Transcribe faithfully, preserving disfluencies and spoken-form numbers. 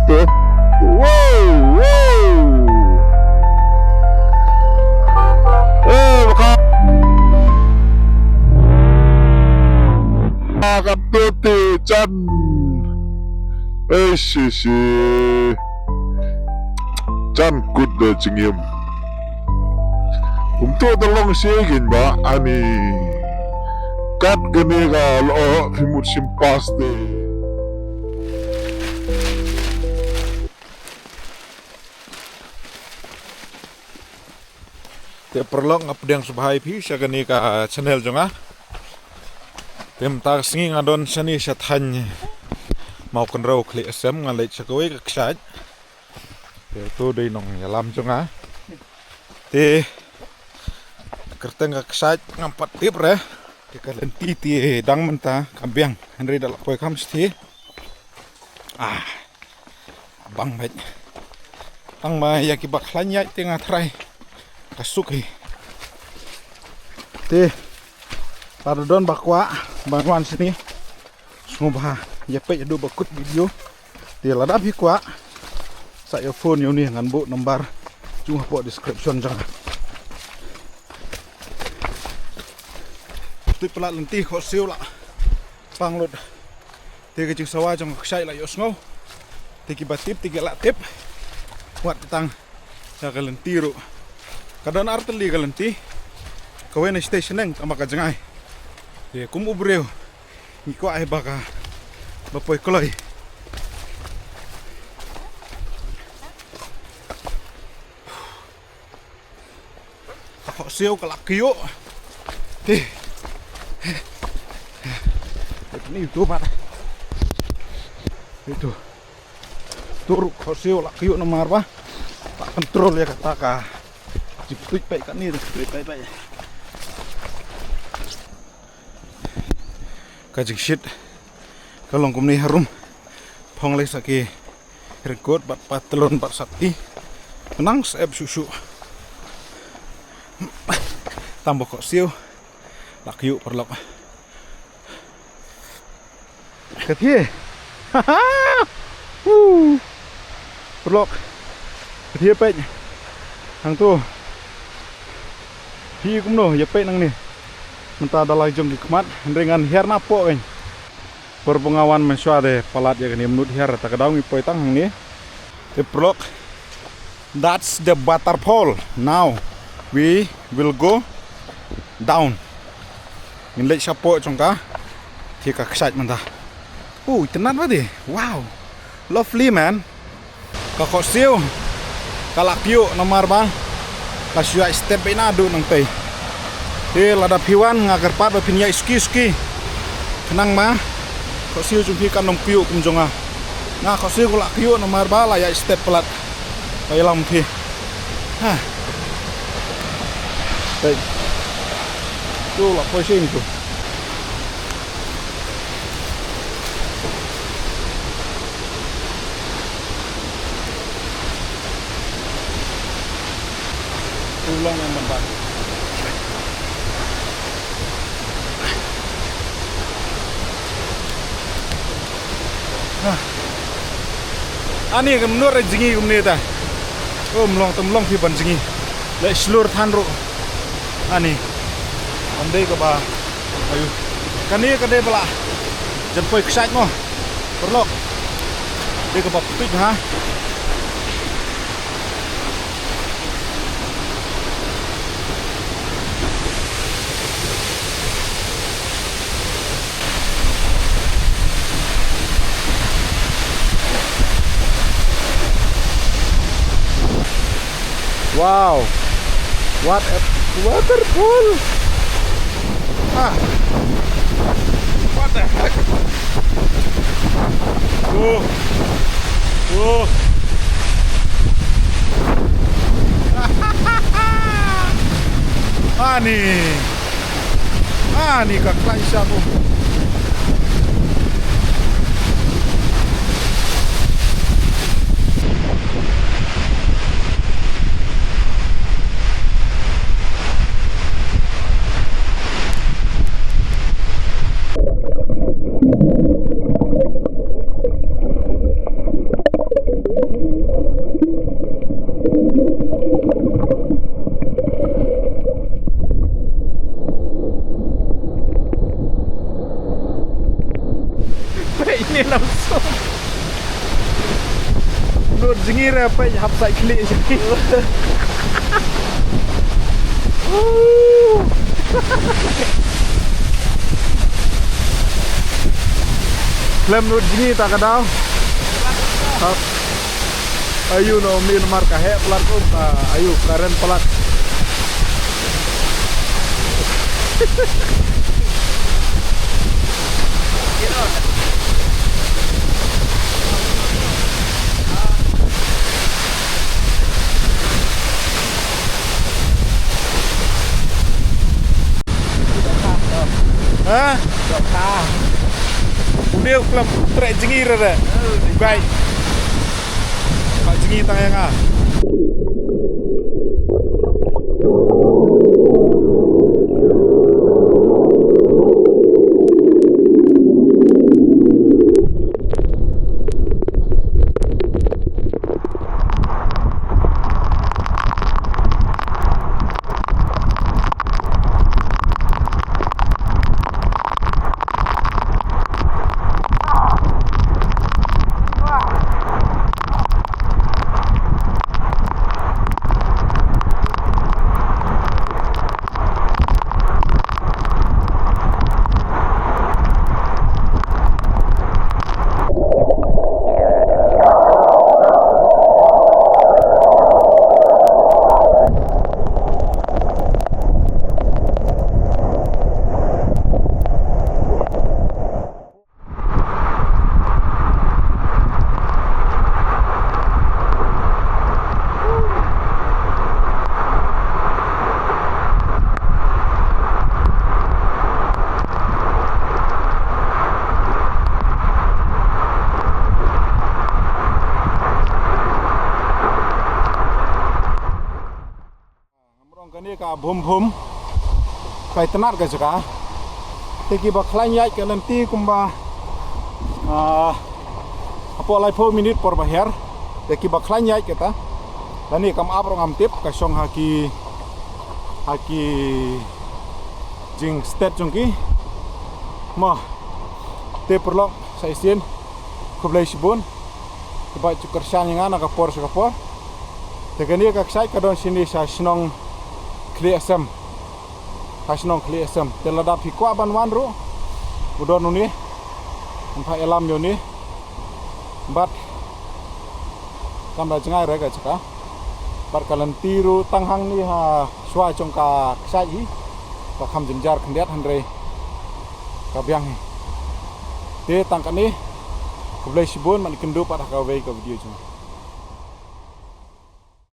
to. Wow, wow. Eh, baka. Ka to te jan. Eh, shi, shi. Jan kut da jingim. Kumto da long shi gin ba ani. Kat gane ga lo phi mut shim pas de. Te paralok nga pdiang sngewbha ïa phi sha kane ka channel jong nga. Te mynta ka sngi nga don shane sha thaiñ Mawkynrew Khlieh Sem, nga leit sha kawei ka kshaid. Te to dei nongïalam jong nga. Te kyrteng ka kshaid ngam pat tip re. Te ka lynti te dang mynta ka biang, hynrei da la poi kham sthi. Ah. Bang beit. Tang ma ïa ki ba khlaiñ ïaid te nga tharai ka suk hi. Te lada don ba kwah ban wan shane, sngewbha ïa peit haduh ba kut video. Te lada phi kwah, sa ïa phone ïa une, ngan buh number jong u hapoh description jong nga. Tuid palat lynti, khohsiew la pang lut. Te ka jingsawa jong ka kshaid la ïohsngew. Te ki ba tip te ki la tip. Wat tang ïa ka lynti ruh. Ka don ar tylli ka lynti. Kawei na shnong shnong tang ba ka jngai. Te kum u briew ngi kwah hi ba ka ba poi kloi. Ka khohsiew ka la kyiuh. Te. Ni tu pat. Ni tu. Tu ruh khohsiew la kyiuh namar ba la control ïa kata ka. Jip tuid peit kane, tuid peit peit. Ka jingshit ka long kumne harum. Phong lei sa ki raincoat bad patlon bad sati. Nang sep shuh shuh. Tang ba khohsiew la kyiuh paralok. Ka thie. Huh. Paralok. Ka thie peit. Hangto. Hi kumno ïa peit nangne. Mynta da la jong ki khmat, hynrei ngan hiar napoh kein. Por ba nga wan mynshuwa de palat ïa kane mynta hiar, ta ka daw ngi poi tang hangne. Te paralok. That's the waterfall. Now we will go down. Ngin leit shapoh jong ka. Te ka kshaid mynta. Ui, tynnat ba de. Wow. Lovely, man. Ka khohsiew ka la kyiuh namar ba la shu ïaid step beit naduh nangtei. Te lada phi wan nga kyrpad ba phin ïaid suki suki. Khnang ma khohsiew jong phi kan ym kyiuh kum jong nga. Nga khohsiew ka la kyiuh namar ba la ïaid step palat. Ba ïalam phi. Ha. Tei. Tu la poi sing tu. Tulong yang membantu. Ani kan nur jngi kumne ta. Oh, mlong tam mlong phi ban jngi. Leh shlur than ruh. Ani. Kan dei kaba. Ayu. Kane ka dei ba la jan poi kshaid mo. Paralok. Dei kaba pyntuid ha. Wow. What a waterfall. Ah. What the heck? Oh. Oh. Ani. Ani ka klai shabu. Lut jngi re peit hap sait khlieh jngi. Khlem lut jngi ta ka daw. Hap. Ayu no mi namar ka heh palat kum ka ayu ka ren palat. Ha? Une u khlem treh jngi re re. Gai. Ba jngi tang ïa nga. Ngam rong kane ka bhum bhum. Ka itynnad ka jaka. Te kiba khlaiñ ïaid ka lynti kumba, ah, hapoh laiphew minit por ba hiar. Te kiba khlaiñ ïaid kata. Lane kam ap ruh ngam tip ka shong ha ki, ha ki jingstet jong ki. Mo. Te paralok sa shisien. Khublei shibun. Kiba ju kyrshan ïa nga na ka por sha ka por. Te kane ka kshaid ka don shane sha shnong Khliehsem. Ha shnong Khliehsem. Te lada phi kwah ban wan ruh. U don une. Ngin phah ïalam ïa une. Bad kam da jngai re ka jaka. Bad ka lynti ruh tang hangne ha shuwa jong ka kshaid hi. Ka kham jynjar khyndiat hynrei ka biang hi. Te tang kane. Khublei shibun, ngan ïakynduh pat ha kawei ka video jong nga.